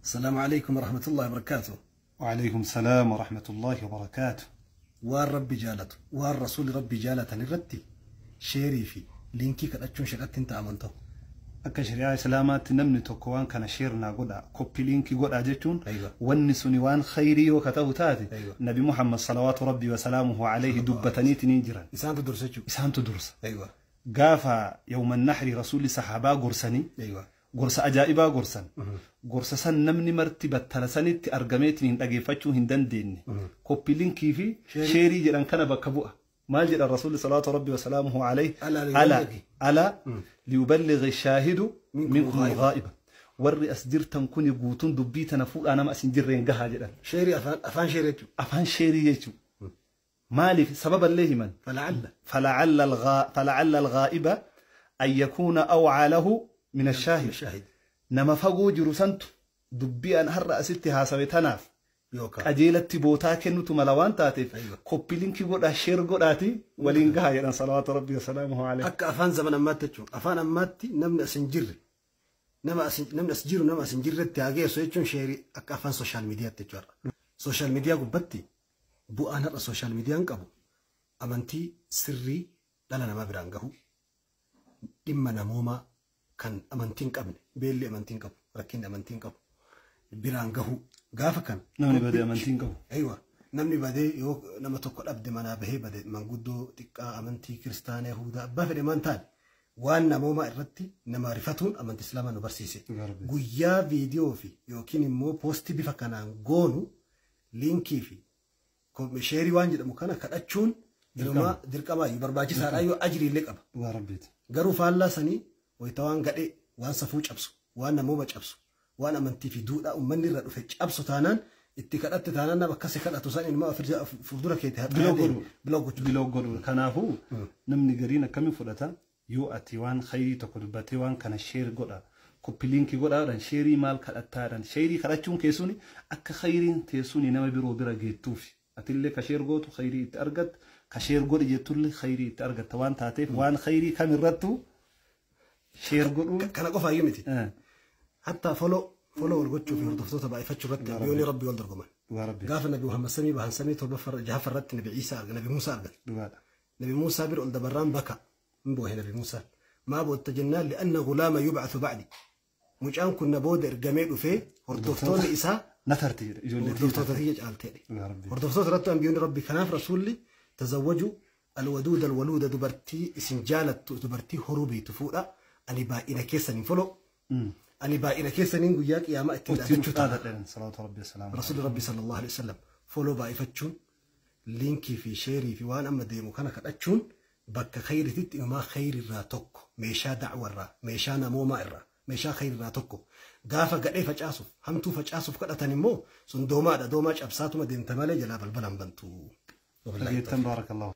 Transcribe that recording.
السلام عليكم ورحمة الله وبركاته. وعليكم السلام ورحمة الله وبركاته. Waan Rabbi jaalatu, waan Rasuulli Rabbi jaalatan irratti share fi link kadhachuun shaqatti hin ta'aman ta'u. Akka shari'aa Islaamaatti namni tokko waan kana share naa godha, copy link godha jechuun wanni suni waan khayrii yoo ka ta'u taate, Nabi Muhammad salawaatu Rabbii wasalaamuhu alayhi dubbataniitiin hin jiran. Isaantu dursa jechuudha. Isaantu dursa. Gaafa yawman nahri Rasuulli sahaabaa gorsanii, gorsa ajaa'ibaa gorsan. Gorsa san namni marti battala sanitti argameetiin hin dhageeffachuu hin dandeenye. Copy link fi share jedhan kana bakka bu'a. Maal jedhan Rasuulli salawaatu Rabbii wasalaamuhu alayhi? ألا ألا ليبلغ الشاهد منكم الغائب. Warri as jirtan kuni guutuun dubbii tana fuudhaa nama as hin jirreen gahaa jedhan. Share, afaan share jechuudha. Afaan share jechuudha. Maaliif sababallee himan? فلعل فلعل الغائب أن يكون أوعى له من الشاهد. الشاهد. Nama fagoo jiru santu dubbii an har'a asitti haasawe tanaaf yookaan qajeelatti bootaa kennutu mala waan taateef, copy link godhaa, share godhaati waliin gahaa jedhan salawaatu Rabbii wasalaamuhu alayhi. Akka afaan zaman ammaatti jechuudha. Afaan ammaatti namni as hin jirre nama as namni as jiru nama as hin jirretti haa geessu jechuun share akka afaan social mediatti jechuudha. Social media gubbatti bu'aan har'a social mediaan qabu amantii sirrii dhala namaa biraan gahu, dhimma namoomaa kan amantii hin qabne, beelli amantii hin qabu, rakkinni amantii hin qabu biraan gahu gaafa kan Namni badee amantii hin qabu. Aywa, namni badee yoo nama tokko dhabde, manaa bahee bade, manguddoo xiqqaa, amantii kiristaanaa, yahudaa, abbaa fedhe maan taane, waan namoomaa irratti nama rifatuun amantii Islaamaa nu barsiise. Guyyaa viidiyoo fi yookiin immoo post bifa kanaan goonu link fi share waan jedhamu kana kadhachuun inumaa dirqamaayyuu barbaachisaadha, yoo ajriillee qaba. Dhugaa Rabbiiti. Garuu faallaa sanii wayita waan gadhee, waan safuu cabsu, waan namooma cabsu, waan amantii fi duudhaa uummanni irra dhufe cabsu taanaan, itti kadhatte taanaan, nama akkasii kadhatu san ilma fuuldura keetti Block godhu. Block gochuu. Block godhu. Kanaafuu namni gariin akkamiin fudhata? Yoo ati waan khayrii tokko dubbattee waan kana share godha, copy link godhaadhaan, share maal kadhattaadhaan, share kadhachuun keessuun akka khayriin teessuun nama biroo bira geettuuf, atillee ka share gootu khayrii itti argatta, ka share godhi jettullee khayrii itti argatta waan taateef, waan khayrii kamirrattuu share godhuun. Kana qofaayyuu miti. Hatta follow wal gochuu fi hordoftoota baay'ifachuu irratti ambiyyoonni Rabbii wal dorgoman. Dhugaa Rabbii. Gaafa Nabi Muhammad samii bahan, samii torbaffaa jahaffaa irratti Nabi Iisaa argan, Nabi Muusaa argan. Dhugaadha. Nabi Muusaa bira ol dabarraan baka hin boohe Nabi Muusaan. Maa bootta jennaan, لأن غلاما يبعث بعدي. Mucaan kun na booda ergamee dhufee hordoftoonni isaa Na tarti jedhe ijoollee. Hordoftoota tiyya caalteedhe. Dhugaa Rabbii. Hordoftoota irratti ambiyyoonni Rabbi, kanaaf Rasuulli تزوجوا الودود الولود, dubartii isin jaalattu, dubartii horuu beektu fuudha. Ani baay'ina keessaniin follow. Ani baay'ina keessaniin guyyaa qiyaamaa ittiin Ittiin dhaabachuu ta'a. dhaadadhan salawaatu Rabbii wasalaamu. Rasuulli Rabbi صلى الله عليه وسلم follow baay'ifachuun, link fi share fi waan amma deemu kana kadhachuun bakka khayrititti inumaa khayrirraa tokko, meeshaa da'warraa, meeshaa namoomaa irraa, meeshaa khayrirraa tokko. Gaafa gadhee facaasuuf, hamtuu facaasuuf kadhatan immoo sun doomaadha, doomaa cabsaatuma deemta malee jalaa balbalaan bantu. Dhageettan, baarakallahu.